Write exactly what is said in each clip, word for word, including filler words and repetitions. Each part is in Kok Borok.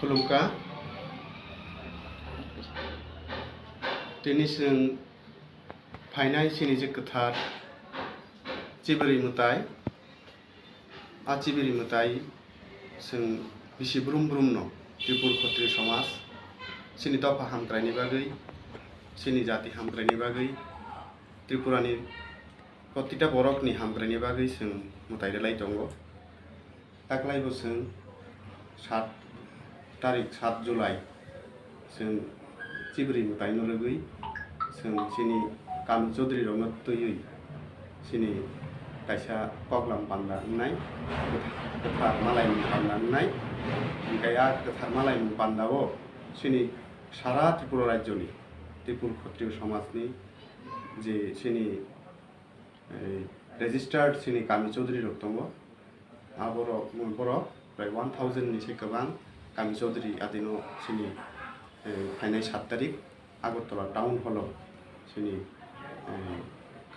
Khulumkha. Tini chwng phainai chini je kwthar chibiri mwtai. A chibiri mwtai chwng bisi brum brumno Tripur Khotri Somaj chini dopha hamkraini bagwi, chini jati hamkraini bagwi, Tripurani protita borokni hamkraini bagwi chwng mwtai rwlai tongo. Taklai bo chwng sat tarik sat July chwng chibiri mwtaino rwgwi chwng chini kami chaudhuri rokno twiwi chini kaisa koklam panda wngnai, kwthar malaimung panda wngnai. Hinkhe a kwthar malaimung pandao chini sara Tripura rajyoni Tripur Khotri Somajni je chini, eh, registered chini kami chaudhuri rok tongo. Aborok, borok prai one thousand ni se kwbang kami chaudhuri adino chini, eh, phainai sat tarik Agartala town hall o chini, eh,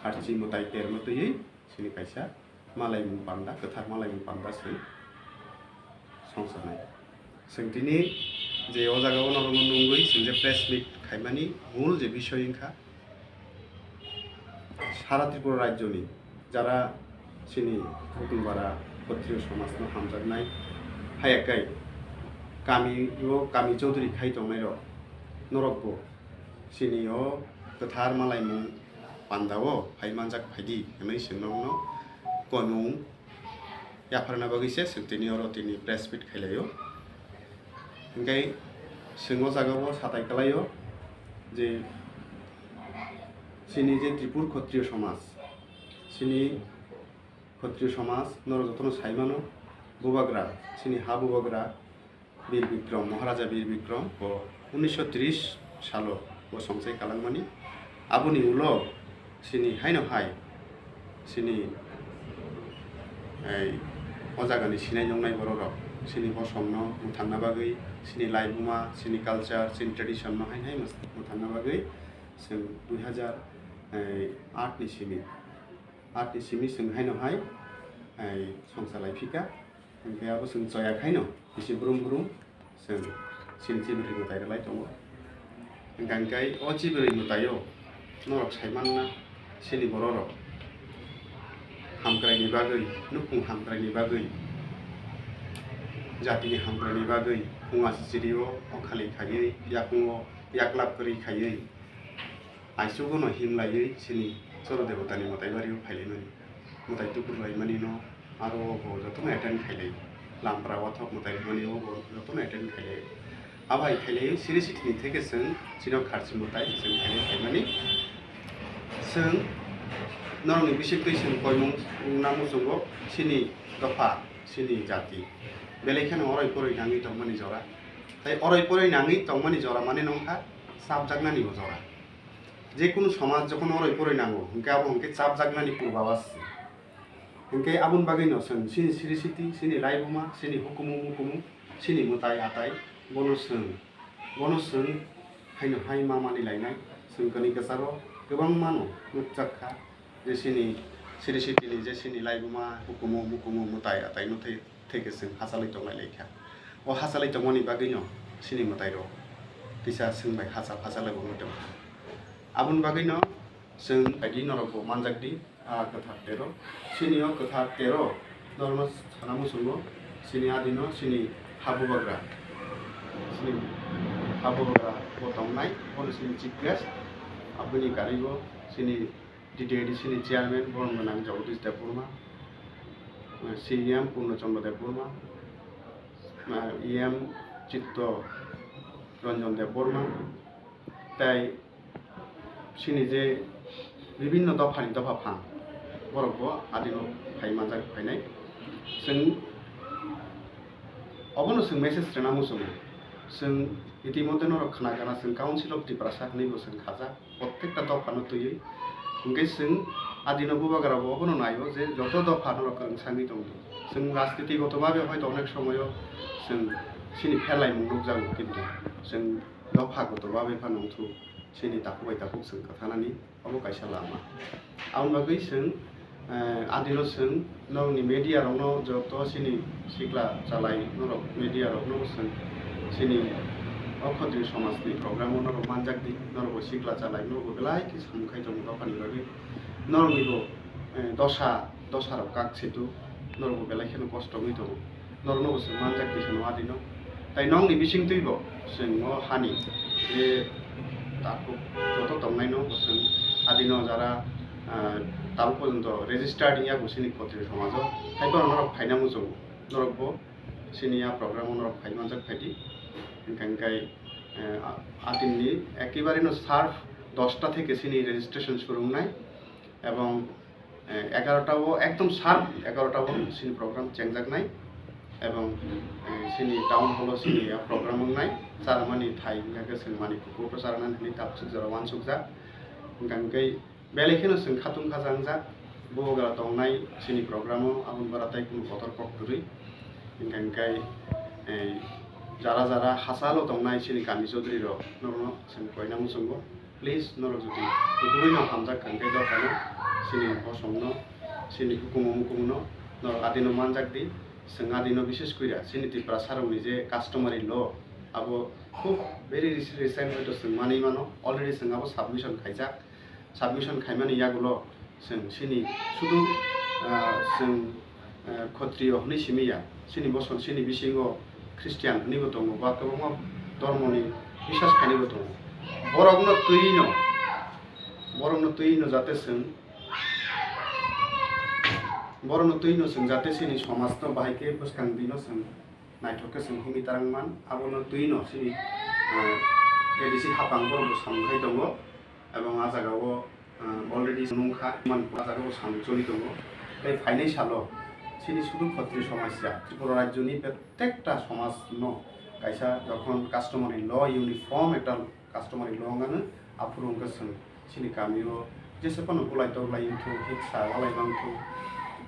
kharchi mwtai terno twiwi chini kaisa malaimung panda, kwthar malaimung panda se songsarnai. Chwng tini je o jaga o norokno nungwi chwng je press meet khaimani mul je bisoi wngkha, sara Tripura rajyoni jara chini Bukunpara Khotri Somajno hamjaknai, haiyakai kami o kami chaudhuri khai tongnairok norokbo chini o kwthar malaimung pandao phai manjak phaidi hwnwi chwng norokno koimung yapharna bagwi se chwng tini oro tini press meet khailaio. Hinkhe chwng o jaga o satai kwlaio je chini je Tripur Khotri Somaj, chini Khotri Somaj norok jotono sai mano, bubagra, chini ha bubagra, Bir Bikrom, Maharaja Bir Bikrom bo unisho tris salo bo songchai kalangmani. Aboni ulo chini haino hai chini, ei, o jagani sinai nongnai bororok chini bosongno mwthangna bagwi, chini laibuma, chini culture, chini tradition no haino hai mwthangna bagwi chwng dui hazar aat ni simi, aat ni simi chwng haino hai, ei, songcha lai phika. Hinkhe abo chwng choya khaino bisi brum brum chwng chini chibiri mwtai rwlai tongo. Hinkhe o chibiri mwtaio norok sai manna chini bororok hamkraini bagwi, nukhung hamkraini bagwi, jatini hamkraini bagwi phung asichirio okhali khaiwi, yakungo yaklap kwrwi khaiwi, aichugo no himlaiwi chini Choro Debotani mwtai bario phailaimani, mwtai tukurlaimani no aro o bo jotono attend khailai, lampra wathok mwtai rwmani o bo jotono attend khailai. Abai khailai siri sithini theke chwng chino kharchi mwtai chwng khailai phaimani. Chwng norokni bisingtwi chwng koimung wngna muchungo chini dopha, chini jati. Belai kheno oroi poroi nangwi tongmani jora. Tai oroi poroi nangwi tongmani jora mane nongkha chapjaknani bo jora. Je kunu somaj jokhon oroi poroi nango, hinkhe abo hinkhe chapjaknani purbawas se. Hinkhe aboni bagwino chwng chini siri siti, chini laibuma, chini hukumu mukumu, chini mwtai atai, bono chwng, bono chwng haino hai ma mani lainai. Chwng kani kwcharo kwbangmano nukjak kha, je chini siri sitini je chini laibuma, hukumu mukumu, mwtai atai no thai theke chwng hachalwi tonglai lai kha. O hachalwi tongmani bagwino chini mwtairok kisa chwng bai hachal hachalwi bo wngwi tong kha. Aboni bagwino chwng agi norok bo manjak di, a kwthar tero. Chini o kwthar tero norokno sana muchungo, chini adino chini ha bubagra, chini ha bubagra bo tongnai, bono chini chief guest, aboni karigo chini D T I D C ni chairman borom gwnang Jagadish Debbarma, C E M Purno Chandra Debbarma, E M Chitto Ranjan Debbarma, tei chini je bibinno dophani dopha phang borok bo adino phai manjak phainai. Chwng obono chwng message rwna muchungo. Chwng itimodhe norok khna gana chwng Council of Tiprasa hwnwi bo chwng khajak. Prottekta dophano twiwi. Hinkhe chwng adino bubagra bo obono naio je joto dopha norok kwrwng sangwi tongdi. Chwng rajniti goto babe hoito onek somoyo chwng chini pherlaimung nukjago, kintu chwng dopha goto babe phano wngthuk chini takhuk bai takhuk chwng kwthanani obo kaisa lama. Aboni bagwi chwng, eh, adino chwng norokni media rokno joto chini sikla chalai norok media rokno chwng Chini o khotri somajni program o norok manjak di, norok bo sikla chalai, norok bo belai khe samung khai tongo dophani bagwi. Norokni bo, eh, dosa, dosa rok kak situ, norok bo belai kheno kosto wngwi tongo. Norokno bo chwng manjak di kheno adino. Tai nokni bisingtwi bo chwng o hani je takhuk joto tongnaino bo chwng adino jara, ah, tabuk porjonto registered wngya bo chini khotri somajo. Haiphano norok phaina muchungo. Norok bo chini a program o norok phai manjak phai di. Hingkha hingkhai, eh, a-, atinni ekebareno sharp dosta theke chini registration suru wngnai. Ebong, eh, egarota o ekdom sharp egarota o chini program chengjaknai. Ebong, eh, chini town hall o chini a program wngnai. Charamani thai hingkha khe chwng mani kukugo charanani hwnwi tabuk jora uansukjak. Hingkha hingkhai belai kheno chwng khatung khajangjak, bubagra tongnai chini program o, aboni bara tei kunu kotor kok kwrwi. Hingkha hingkhai, eh, jara jara hachalo tongnai chini kami chaudhuri rok, norokno chwng koina muchungo. Please, norok jodi kubui no hamjak kha hingkhe dophano, chini bosongno, chini hukumu mukumu no norok adino manjak di. Chwng adino bishes koira chini Tiprasa rokni je customary law, abo khub very recent, hoito chwng manwi mano, already chwng abo submission khaijak. Submission khaimani yagulo chwng chini sudu, ah, chwng, ah, Khotriyo hwnwi simi ya. Chini bosong, chini bisingo Christian hwnwibo tongo, ba kwbangma dhormoni biswas khainaibo tongo. Borokno twi no, borokno twi no jate chwng, borokno twi no chwng jate chini somajno bahai khe bwskang dino chwng naithok khe chwng himwi tarang man, abono twi no chini, ah, A D C hapang borok bo samung khai tongo, ebong ah jagao, ah, already nung kha, man ah jagao samung choli tongo. Tei phainai salo chini sudu khotri somajya Tripura rajyoni protekta somajno kaisa jokhon customary law uniform ekta customary law wngmano, aphuru wngkha chwng chini kamio jesa phano bulai torlai wngthok, hiksa walai mangthok,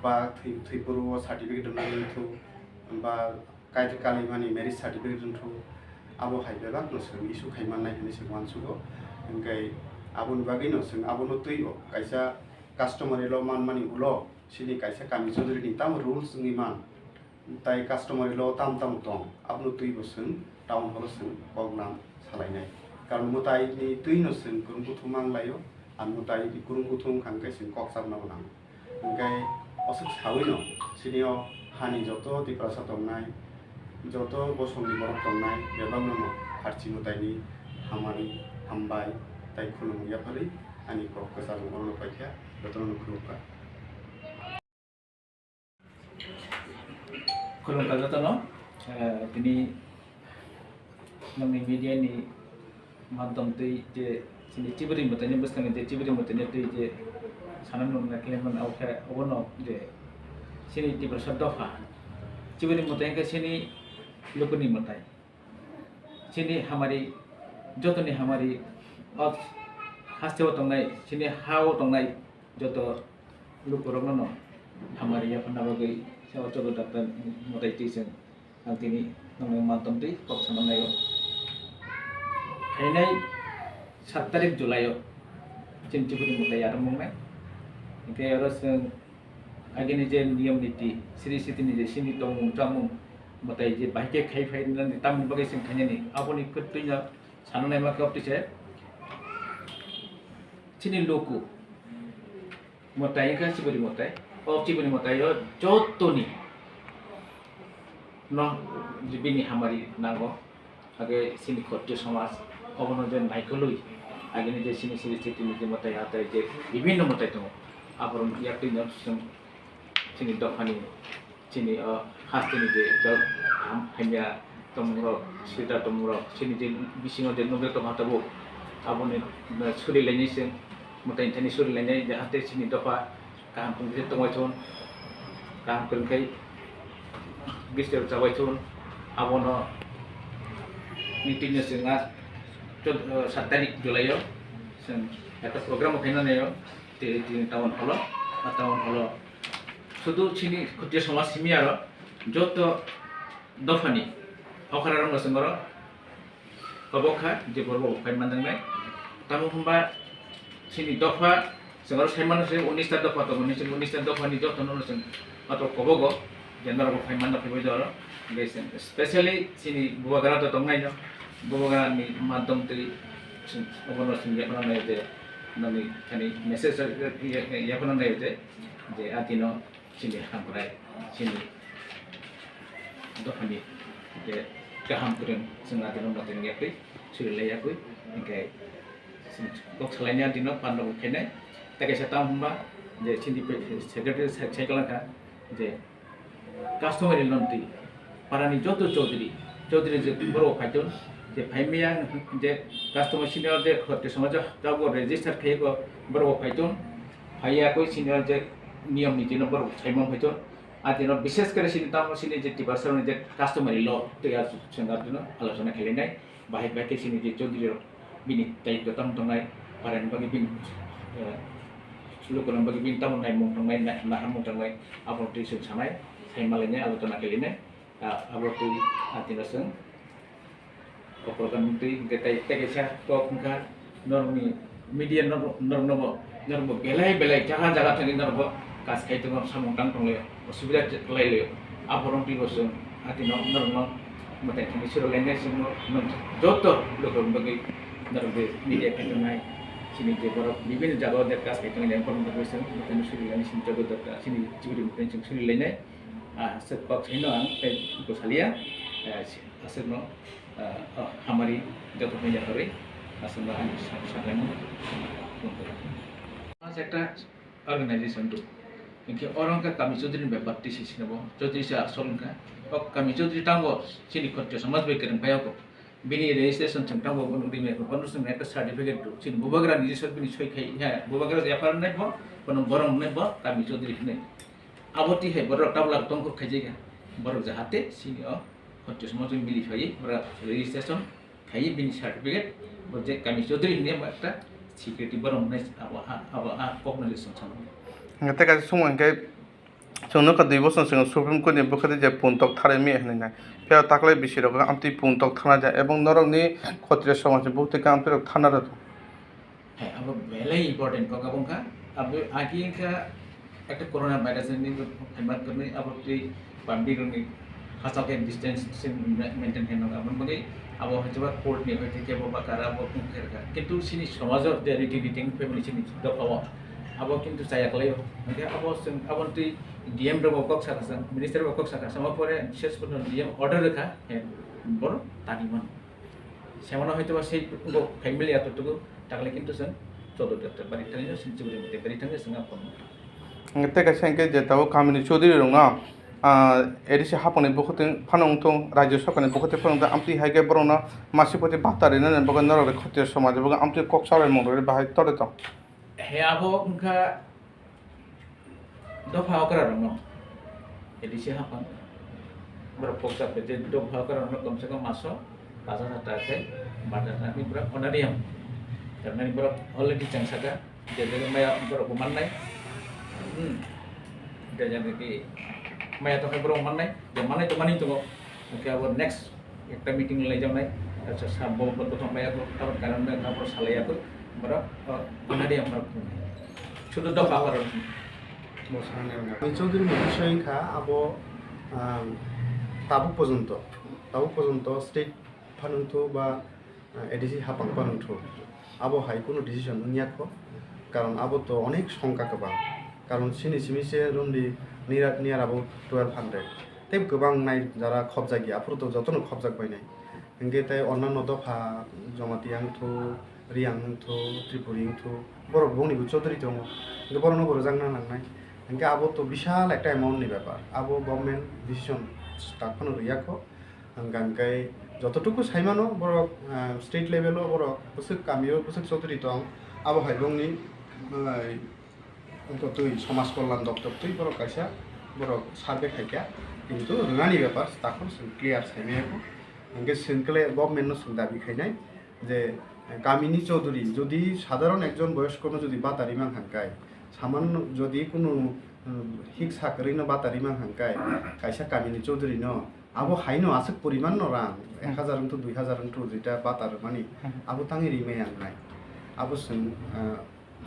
ba thwi, thwipuro certificate rwna wngthok, ba Kaisa kalaimani marriage certificate wngthok, abo hai bebakno chwng issue khai mannai hwnwi chwng uansugo. Hwnkhe aboni bagwino chwng abono twi o kaisa customary law manmani ulo chini kaisa kami chaudhuri ni tamo rules wngwi man, tai customary law tamo tamo tong, abono twi bo chwng town hall o chwng kok nam salainai. Karon mwtai ni twi no chwng kwrwng kuthum mang lai o, ang mwtai ni kwrwng kuthum wngkha hwnkhe chwng kok chapna bo nango. Hingkhe aswk saui no chini o hani joto Tiprasa tongnai, joto bosongni borok tongnai, bebakno no Kharchi mwtaini hamari, hambai tai khulumung yapharwi ani kok kwcharo orono paikha, jotono no khulumkha. Khulumkha jotono, eh, tini nokni media ni madhyam twi je chini chibri mwtaini bwskango je chibri mwtaini twi je sana nung na khe man, obo khe obono je chini Tiprasa dopha chibri mwtai khe chini lukuni mwtai, chini hamari, jotoni hamari, o hasteo tongnai, chini hao tongnai joto lukurokno no hamari yapharna bagwi se o Chobra Dakta mwtai twi chwng. Ang tini nokni mantom twi kok sana naio. Phainai sat tarik July o chini Tripura mwtai yarwk wngnai. Hingkhe oro chwng agini je niyom niti, siri sitini je sini tongmung chamung mwtai je bahai khe khai phai nani tamni bagwi chwng khainani aboni kwtwino sana naima khe obtwi se chini luku. Mwtai wngkha chibri mwtai. O chibri mwtai o jotoni no bini hamari nango. Age chini Khotriyo somaj obono je naikolwi agini je chini siri sitini je mwtai atai je bibhinno mwtai tongo. Aborok yaktwi no chwng chini dophani chini o hasteni je jal ham-, hamya tongmungrok, sida tongmungrok, chini je bisingo je nukjak tongma tabuk, aboni, eh, surilainai chwng, mwtai thani surilainai, jahate chini dopha kaham kwrwngkhe tongwi thun, kaham kwrwngkhe bwswk chabai thun, abono meeting no chwng a chod-, eh, sat tarik July o chwng ekta program o khaina naio, tini town hall o, a town hall o sudu chini Khotriyo somaj simi aro joto dophani hokrarokno chwng oro kobok kha je borok bo phai manjaknai. Tamo hwnba chini dopha chwng oro sai mano se unis ta dopha tongo, nini unis ta dophani jotono chwng ato kobogo Je norok bo phai mano phaibai jora. Specially chini bubagra to tongnai no. Bubagra ni madhyam twi obono sing yaphana nai je nani thani message yaphana nai je je atino chini hamkrai chini dophani je kaham kwrwng chwng atino moten yakwi suri lai yakwi hinkhe kok salaini atino pandok khainai. Tei kaisa tamo hwnba je chini secretary cycle kha je customary loan twi parani joto chaudhuri, chaudhuri je borok phaiton je phaimaya je customer senior je khorte somajo tabuk register khaiko borok phaiton phaiya koi senior je niyom nitino borok saimang phaiton. Atino bishes kore sini tamo sini je tiprasa je customary law twi aswk sengak dino alochona khelinai. Bahai bahai khe chini je chaudhuri rok bini daityo tamo tongnai, parani bagwi bini, eh, lukurokni bagwi bini tamo naimung tongnai, na-, naharmung tongnai, abono twi chwng sanai, sai malainai, abo tongna khelinai, ah, abo twi, ah, tino chwng, o program twi, hwnkhe tei, tei kaisa kok wngkha, norokni media norok, norokno bo, norok bo belai belai jaga jaga thangwi norok bo kas khai tongo, samung tang tonglaio, osubida khlai laio. Aphuru twibo chwng atino norokno mwtai thangwi suri lainai chwngno, nwng joto lukurokni bagwi norok je media khai tongnai, chini je borok bibinno jaga o je kas khai tongnai, borokni bagwi chwng mwtaino suri lainai, chini joto dopta, chini chiburi mwtaino chwng suri lainai. Ah, aswk kok saino ang tei buko salia, eh, aswkno, ah, oh, hamari joto hwnwi yakarwi aswkno ang sa-, sakhlaimano. Mas ekta organization do. Hinkhe oro wngkha kami chaudhuri ni bepar T C C no bo chaudhuri se asol wngkha. O kami chaudhuri tango chini khotyo samaj bai kwrwng phai o. Bini registration chwng tango bo nukdi me bo nusung ekta certificate do. Chini bubagra ni jisor bini soi khai ha bubagra je F I R nai bo bono borom nai bo kami chaudhuri hinwi. Abo twi hai borok tabla tongkhor khaijak ya. Borok jahate chini o khotyo samaj bai mili phai borok registration khai bini certificate bo je kami chaudhuri hinwi bo ekta security borom nai abo ha abo ha kok nai song song. Tei kaisa sumung hinkhe Chwng nukha dui bosor swngo Supreme Court ni bwkhadi je puntok tharwi maya hinwi nai. Phiya taklai bisi rok amtwi puntok thana ja ebong norok ni khotriya somaj ni bwkhadi khe amtwi rok thana rw thung. Hai abo belai important kok abo wngkha. Abo agi wngkha ekta corona virus ni phaima kwrwi abo twi public rok ni hachal khe distance maintain khe nang abo bagwi abo hwnkhe court ni hwnkhe kebo bakar abo wngkha. Kintu chini somajo je riti riti wngkha chini dopha o abo kintu chaya kwlai o. Hwnkhe abo chwng abo twi D M rok bo kok saka chwng, minister bo kok saka chwng, omo pore ses pore D M order rwkha, he, borok tani mano. Semano hoito ba sei bo family ato tugo, takle kintu chwng chodo doktor bari thangwi chwng chiburi mate bari thangwi chwng aphano. Tei kaisa hwnkhe je tabuk kamini chaudhuri rokno, ah, A D C haphangni bukhuk twi phano wngthung, rajya sorkarni bukhuk twi phano wngthung, amtwi hai khe borokno masipoti bata rwna bagwi norok rw khotiyo somaj bagwi amtwi kok salai mung rwgwi bahai tore tong. He abo wngkha dopha okra rokno A D C haphang borok kok chapre je dopha okra rokno komse kom maso pachas hajar taka khai bata rwna borok honorarium rwnani borok already cheng saka je je maya borok bo mannai. Hmm. Je je ki maya tongkhai borok mannai, je mannai to mani tongo. Hwnkhe abo next ekta meeting lai jaknai, acha sa bo bo tong bai ako, abo karon bai abo salai ako, borok, o, anadi ang borok thungnai. Sudu dopha borok. Bo sanai ang. Chaudhary ni bisoi wngkha abo, um, tabuk porjonto, tabuk porjonto state phanwngthu ba, uh, A D C haphang phanwngthu. Abo hai kunu decision wngya kho, karon abo to onek songkha kwbang, karon chini simi se room ni near, near about twelve hundred. Tei kwbang nai jara khobjak ya, aphuru to jotono khobjak bainai. Hinkhe tei onnanno dopha Jamatia wngthu, Reang wngthu, Tripuri wngthu, borok bongni bo Chaudhary tongo. Hinkhe borokno bo rwjakna nangnai. Hinkhe abo to bishal ekta amount ni bepar. Abo government decision tak phano rwya kho. Hwnkha hinkhe jototuku saimano borok, ah, state level o borok bwswk kamio bwswk Chaudhary tong. Abo hai bongni, ah, Wngkha twi somaj kolyan doptor twi borok kaisa borok survey khaikha, kintu rwnani bepar takhuk chwng clear saimaya kho. Hinkhe chwng kle government no chwng dabi khainai je, eh, kamini chaudhuri jodi sadharon ekjon boyosko no jodi bata rimang hangkai, samanno jodi kunu, um, hiksa kwrwi no bata rimang hangkai, kaisa kamini chaudhuri no abo haino aswk poriman no rang ek hajar wngthu dui hajar wngthu jeta bata rwmani abo tangwi rimaya wngnai. Abo chwng, ah,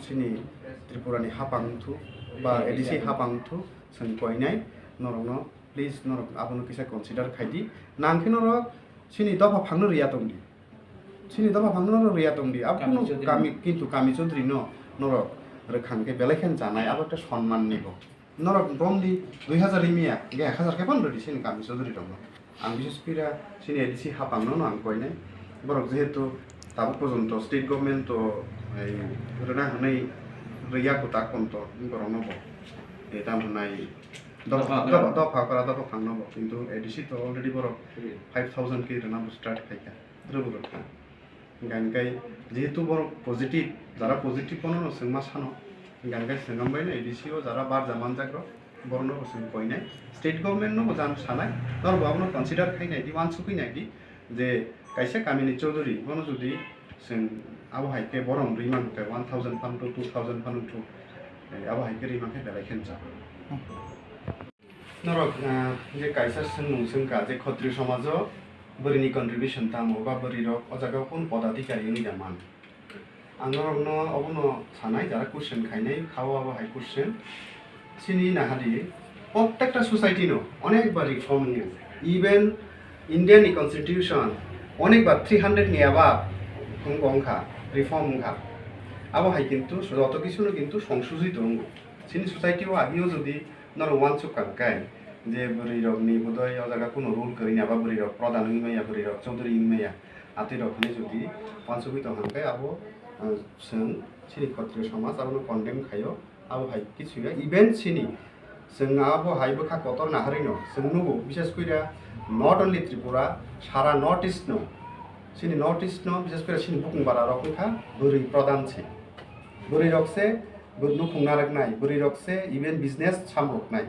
Chini Tripura ni haphang wngthu ba A D C haphang wngthu chwng koinai norokno Please norok abono kisa consider khai di. Nang khe norok chini dopha phangno riya tong di. Chini dopha phangno norok riya tong di. Abo Kami kunu Chaudhary. Kami, kintu Kami Chaudhary no norok rwkhang khe belai khe chanai, abo ekta sonman ni bo. Norok bom di dui hazar rimya, ge ek hazar khe phano rwdi chini Kami Chaudhary rok no. Ang bises kira chini A D C hapang no ang koinai. Borok jehetu tabuk porjonto state government to ei rwna hwnwi rwya kwtak konto borok no bo. Ei tam hwnai dopha, Dopha dopha, dopha kora dopha phang no bo. Kintu A D C to already borok Hmm. five thousand khe rwna bo start khaikha. Rwbo rwkha. Hingkha hingkhe jehetu borok positive, jara positive bono no chwngma sano. Hingkha hingkhe chwng ambai no A D C o jara barja manjak rok, borok no bo chwng koinai. State government no bo jang sanai, norok bo abono consider khai nai di, uansukwi nai di, je kaisa kamini chaudhuri bono jodi chwng abo hai khe borom rwi man khe one thousand phano two thousand phano, eh, abo hai khe rwi man khe belai khe cha. Norok, ah, je kaisa swngmung swngkha je Khatriyo somajo bwrwini contribution tamo ba bwrwirok o jagao kunu podadhikari wngwi da man? Ang norokno obono sanai, jara question khainai, khao abo hai question. Chini nahadi, prottekta society no onek bar reform wngya. Even India ni constitution onek bar three hundred ni above wngkha, reform wngkha. Abo hai kintu joto kisu no kintu songsujito wngo. Chini society o agio jodi norok uansuk kha khe, je bwrwi rok ni bodoi o jaga kuno rule kwrwi ya ba bwrwi rok pradhan wngwi maya, bwrwi rok chaudhuri wngwi maya, atwi rok hinwi jodi uansugwi tong kha khe abo, uh, chwng chini Khatriyo somaj abono condemn khaio, abo hai kichu ya. Even chini chwng abo hai bwkha kotor naharwi no chwng nugo, bises koi da not only Tripura, sara North East no, chini North East no bises koi da chini bukung bara rok wngkha bwrwi pradhan se, bwrwi rok se bo nukhung narwknai, bwrwi rok se even business samroknai.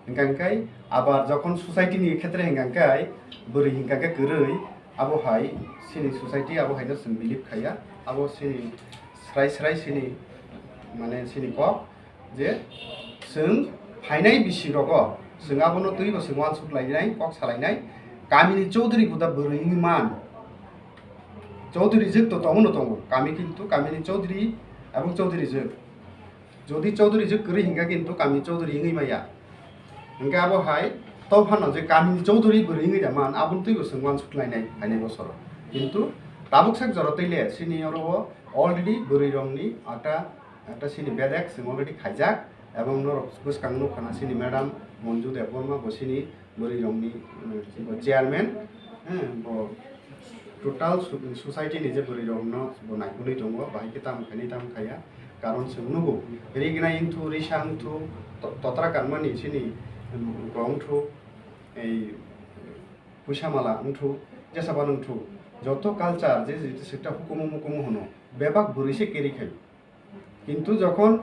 Hingkha hingkhe abar jokhon society ni khetre hingkha hingkhe bwrwi hingkha khe kwrwi, abo hai chini society abo hai no chwng believe khaiya, abo chini srai srai chini mane chini kok je chwng phainai bisi rogo chwng abono twibo chwng uansuk lainai, kok salainai, kamini chaudhuri buda bwrwi wngwi man. Chaudhuri jwk to tongo no tongo, kami kintu kamini chaudhuri ebong chaudhuri jwk. Jodi chaudhuri jwk kwrwi hingkha kintu kami chaudhuri wngwi maya. Hingkhe abo hai to phano je kamini chaudhuri bwrwi wngwi da man, aboni twibo chwng uansuk lainai phainai bosoro. Kintu tabuk sak jora twi le chini oro o already bwrwi rokni ata, ata chini bedek chwng already khaijak, ebong norok bwskang nukha na chini madam Manju Debbarma bo chini bwrwi rokni, um, bo chairman, eh, bo total su-, society ni je bwrwi rokno bo naikolwi tongo, bahai khe tamo khainai tamo khaiya, karon chwng nugo, rignai wngthu, risa wngthu, to-, totra kanmani chini, um, wngthu, ei puisa mala wngthu, jesa bano wngthu, joto culture je, je, je sekta hukumu mukumu hwno, bebak bwrwi se carry khai. Kintu jokhon,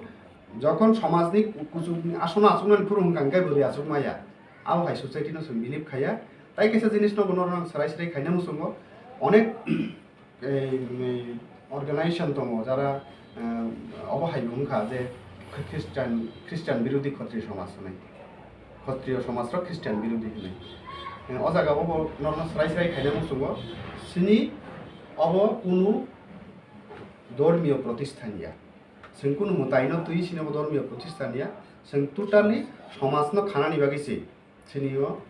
jokhon somajni kuchukni aswkno achuknani phuru hwnkha hwnkhe bwrwi achukmaya. Abo hai society no chwng believe khaiya. Tai kaisa jinis no bono rang srai srai khaina muchungo. Onek, eh, eh, organization tongo jara, eh, obo hai bo wngkha je Christian, Christian birodhi Khatriyo somaj hwnwi. Khatriyo somaj rok Christian birodhi hwnwi. Eh, o jaga obo norno srai srai khaina muchungo. Sini obo kunu dhormiyo protisthan ya. Chwng kunu mwtaino twi sini bo dhormiyo protisthan ya. Chwng totally somajno khanani bagwi se sini o,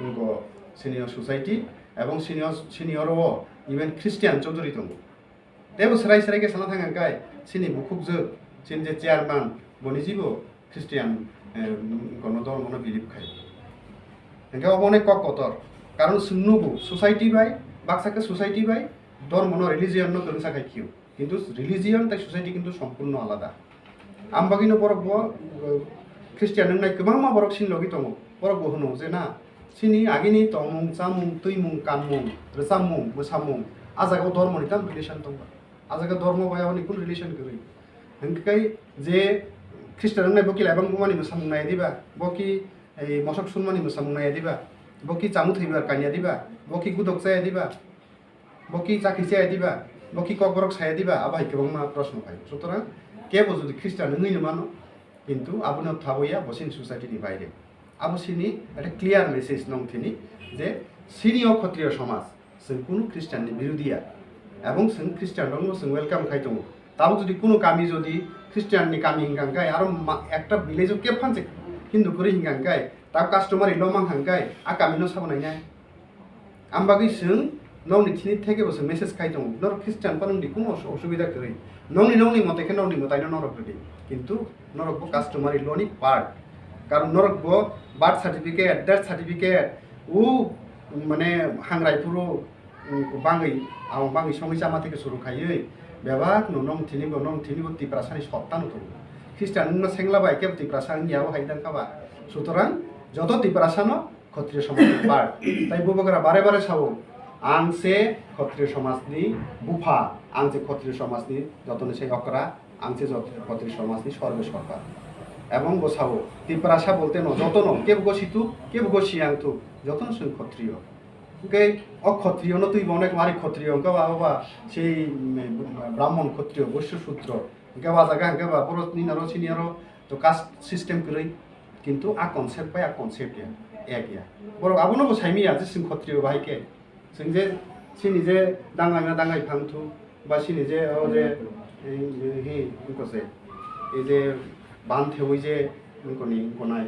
wngkha sini o society, ebong sini o, sini oro o even Christian chaudhuri tongo. Teibo srai srai khe sana thang khe sini bukhukjwk, sini je chairman, boni jibo Christian, eh, kono dhormono believe khai. Hingkhe obo onek kok kotor. Karon chwng nugo society bai, baksa khe society bai, dhormono, religion no kwrwngsa khai khio. Kintu religion tai society kintu sompurno alada. Am bagwino borok bo, eh, Christian wngnai kwbangma borok sini logi tongo. Borok bo hwno je na, sini agini tongmung, chamung, twimung, kanmung, rwchapmung, mwsamung, a jagao dhormoni tamo relation tongo. A jaga dhormo bai aboni kun relation kwrwi. Hingkhe je Christian wngnai bo ki laibang bumani mwsamung nai diba? Bo ki, eh, mosok sunmani mwsamung nai diba? Bo ki chamung thwibar kanya diba? Bo ki gudok chaya diba? Bo ki chakri chaya diba? Bo ki kokborok saya diba? Abo hai kwbangma proshno phai. Sutorang kebo jodi Christian wngwi no mano, kintu abono thaboya bo chini society ni baire. Abo chini ekta clear message nong thini je chini o Khatriyo somaj, chwng kunu Christian ni birodhi ya, ebong chwng Christian rokno chwng welcome khai tongo. Tabuk jodi kunu kami jodi Christian ni kami hingkha hingkhe aro ma-, ekta village o kephan se Hindu kwrwi hingkha hingkhe Ta customary law mang hang kai, a kami no sabo nai nai. Am bagwi chwng nokni thini theke bo chwng message khai tongo. Norok Christian phano di kuno osu-, osubida kwrwi. Nokni, nokni mote khe nokni motaino norok rwdi. Kintu norok bo customary law ni part. Karon norok bo birth certificate, death certificate, u mane hangrai phuru bangwi, abo bangwi songwi chama theke suru khaiwi, bebak no nong thini bo, nong thini bo Tiprasa ni sotta no tongo. Christian wngno sengla bai kebo Tiprasa wngya o hai dang kha ba. Sutorang joto Tiprasa no Khotriyo somaj ni part. Tai Bubagra bare bare sao, "Ang se Khotriyo somaj ni bupha, ang se Khotriyo somaj ni joto ni se okra, ang se joto Khotriyo somaj ni sorbe sorkar." Ebong bo sao, "Tiprasa bolte no joto no, kebo go situ, kebo go siyang tu, joto no chwng Khotriyo." Hwnkhe o Khotriyo no twi bo onek mari Khotriyo hwnkhe ba, ba sei, mm, Brahmon Khotriyo, Boisyo Sudro. Hwnkhe ba jaga hwnkhe ba boro ni naro sini aro to caste system kwrwi. Kintu a concept bai a concept ya, ek ya. Borok abono bo saimiya je chwng Khotriyo bahai khe. Chwng je sini je dangai na dangai phang thu, ba sini je o je, eh, hi, wngkho se, ei je ban thewi je wngkoni wngkonai.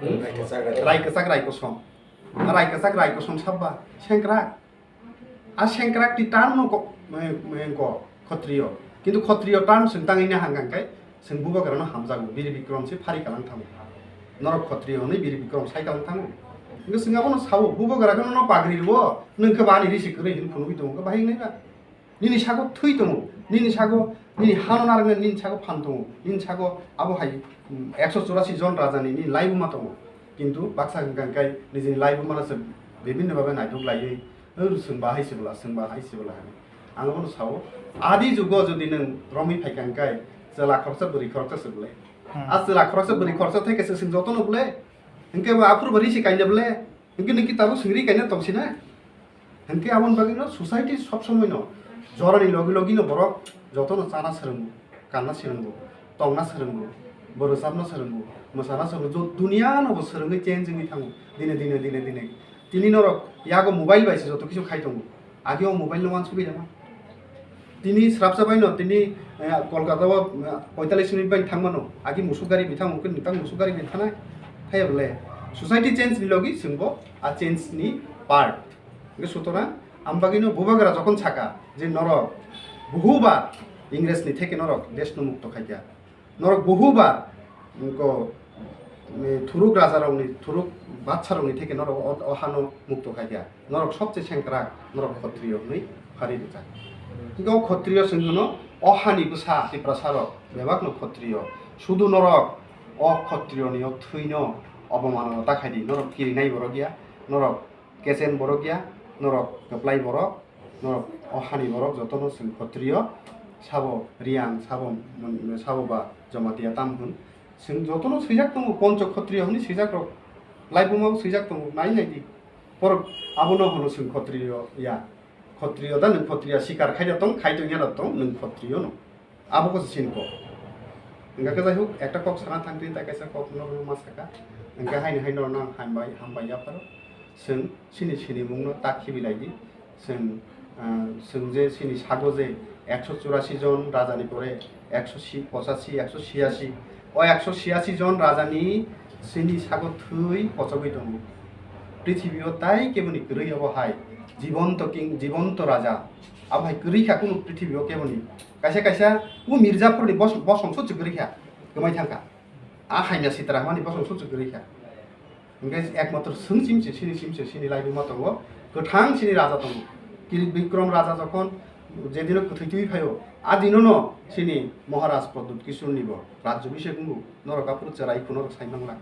Rai kwchak, rai kwchak, rai kosom. Rai kwchak, rai kosom sabba, sengkrak. A sengkrak ti term no ko, eh, eh, ko, Khotriyo. Kintu Khotriyo term chwng tangwi na hang hang kai, chwng Bubagrano hamjago, Bir Bikrom se phari kalang thango. Norok Khotriyo hwnwi Bir Bikrom sai kalang thango. Hwnkhe chwng abono sao, Bubagra khe nono pagri rwo, nwng khe ba ani risi kwrwi hwnwi phunugwi tongo, khe bahai wngnai ba? Nini sago thwi tongo, nini sago, nini hano narwknai, nini sago phan tongo, nini sago abo hai, mm, ekso churasi jon rajani nini laibuma tongo. Kintu baksa hwnkha hwnkhe nijini laibumano se bibinno bhabe naithok laiwi, "Hwr, chwng ba hai se bwla, chwng ba hai se bwla," hwnwi. Ang abono sao, adi jugo jodi nwng romwi phaikha hwnkhe chwla khoroksa bwrwi khoroksa se bwle. Hmm. A chwla khoroksa bwrwi khoroksa theke se chwng jotono bwle. Hwnkhe bo aphuru bo risi kainwi bwle. Hwnkhe nini tabuk swngri kaina tongsinai. Hwnkhe aboni bagwino society sob somoino jorani logi logino borok jotono chana swrwngo, kanna swrwngo, tongna swrwngo, bo rwchapna swrwngo, mwsana swrwngo, jo-, duniano bo swrwngwi change wngwi thango dine, dine, dine, dine. Tini norok yago mobile bai se joto kisu khai tongo. Age o mobile no uansugwi rema. Tini srapsa bai no tini, eh, Kolkata o, eh, poitallis minute bai thangmano. Agi musuk gari bai thango, hwnkhe nwtang musuk gari bai thanai. Thai bole society change ni logi chwngbo a change ni part. Hwnkhe sutorang am bagwino Bubagra jokhon saka je norok buhuba Ingres ni theke norok desh no mukto khaikha. Norok buhuba, ko, eh, thuruk rajarokni, thuruk batsarokni theke norok o, o hano mukto khaikha. Norok sobse sengkrak, norok Khotriyo hwnwi phari rwjak. Hwnkhe o Khotriyo chwng hwno, o hani bwsa Tiprasarok bebakno Khotriyo. Sudu norok o Khotriyoni o thwino obomanano ta khaidi. Norok kirinai borok ya, norok kechen borok ya, norok kwplai borok, norok o hani borok jotono chwng Khotriyo, sabo Riyang, sabo, sabo ba Jamatia tam hwn. Chwng jotono swijak tongo, Poncho Khotriyo hwnwi swijak rok. Laibuma bo swijak tongo, nai nai di. Borok abono hwno chwng Khotriyo ya. Khotriyo da nwng Khotriya sikar khai da tong, khai tong ya da tong, nwng Khotriyo no. Abo khe chini kok. Hingkha khe jai huk, ekta kok sana thang twi, tai kaisa kok no ma saka. Hingkha haini haino no ang hambai, hambai ya pharo. Chwng chini sinimung no ta khibi lai di. Chwng, ah, chwng je chini sago je ekso churasi jon raja ni pore ekso pochashi, ekso siyashi. O ekso siyashi jon raja ni chini sago thwi pochogwi tongo. Prithibi o tai keboni kwrwi obo hai. Jibonto king, jibonto raja. Abo hai kwrwi kha kunu prithibi o keboni. Kaisa kaisa o Mirzapur ni bos-, bosong sot se kwrwi kha, kwmai thang kha. A haimya sitra hwnmani bosong sot se kwrwi kha. Hwnkhe ekmatro chwng sim se, chini sim se, chini laibuma tongo, kwthang chini raja tongo. Kirit Bikrom raja jokhon je dino kwthwi twi phaio, a dinono chini Maharaj Pradyut Kishore ni bo Rajyabhishek wngo, norok aphuru cherai kho norok sai mangla.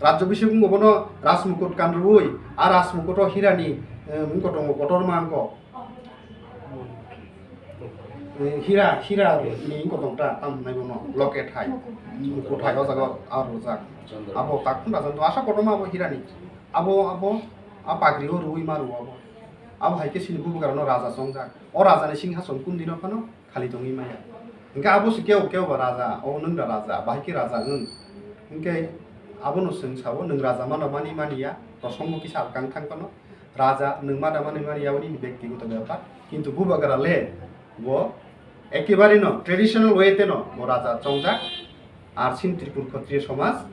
Rajyabhishek wngo bono Rajmukut kanrwi, a Rajmukuto hirani, eh, wngko tongo, kotorma wngko. Eh, hira, hira ni wngko tong ta, tam hwnai bono, locket hai. Mukut hai, o jaga o rwjak. Abo takhum raja wngto, asa kotorma abo hirani. Abo, abo, a pagri o rwi ma rwo abo. Abo hai khe chini bubagra no raja chongjak. O raja ni singhason kun dino phano khali tongwi maya. Hingkhe abo se kebo kebo ba raja, o nwng da raja, bahai khe raja nwng. Hingkhe abono chwng sao, nwng raja mano mani mani ya, prosongo kisa kang thang phano, raja nwng mano mani mani ya, o nini bektigoto bepar. Kintu bubagra le bo ekebare no traditional way te no bo raja chongjak. Ar chini Tripur Khotriyo somaj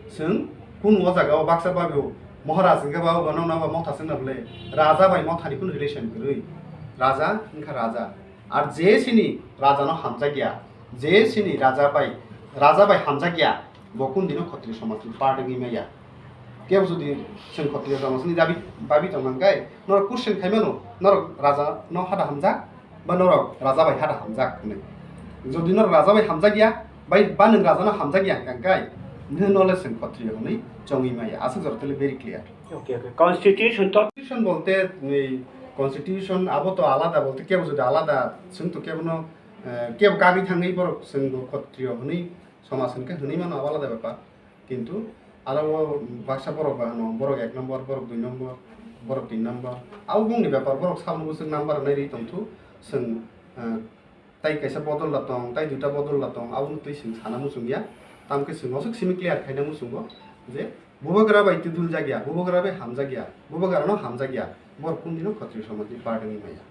chwng Kunu o jaga o baksa babu Maharaj hwnkhe ba obo nokno ba motha swngna bwle raja bai mothani kunu relation kwrwi. Raja wngkha raja. Ar je sini raja no hamjakya, je sini raja bai, raja bai hamjakya, bo kunu dino Khatriyo somajni part wngwi maya. Kebo jodi chwng Khatriyo somajni dabi, babi tongmangkhe norok question khaimano, norok raja no hada hamjak, ba norok raja bai hada hamjak hwnwi. Jodi norok raja bai hamjakya, bai ba nwng raja no hamjakya hwnkhe, nwng nole chwng Khatriyo hwnwi chongwi maya. Aswk jora tole very clear. Okay, okay. Constitution to Constitution bolte, ei constitution abo to alada bolte kebo jodi alada chwng to kebo no, eh, kebo kagwi thangwi borok chwng bo Khatriyo hwnwi somaj hwnkhe hwnwi mano abo alada bepar. Kintu aro o baksa borok ba hano, borok ek number, borok dui number, borok tin number. Abo bongni bepar, borok sabno bwswk number hwnwi rwi tongthu, chwng, eh, tai kaisa bodol da tong, tai duita bodol da tong, abono twi chwng sana muchung ya. Tamkhe chwng oswk simi clear khaina muchungo je bubagra bai twi dul jak ya, bubagra bai hamjak ya, bubagrano hamjak ya, borok kundino Khatriyo somajni part wngwi maya.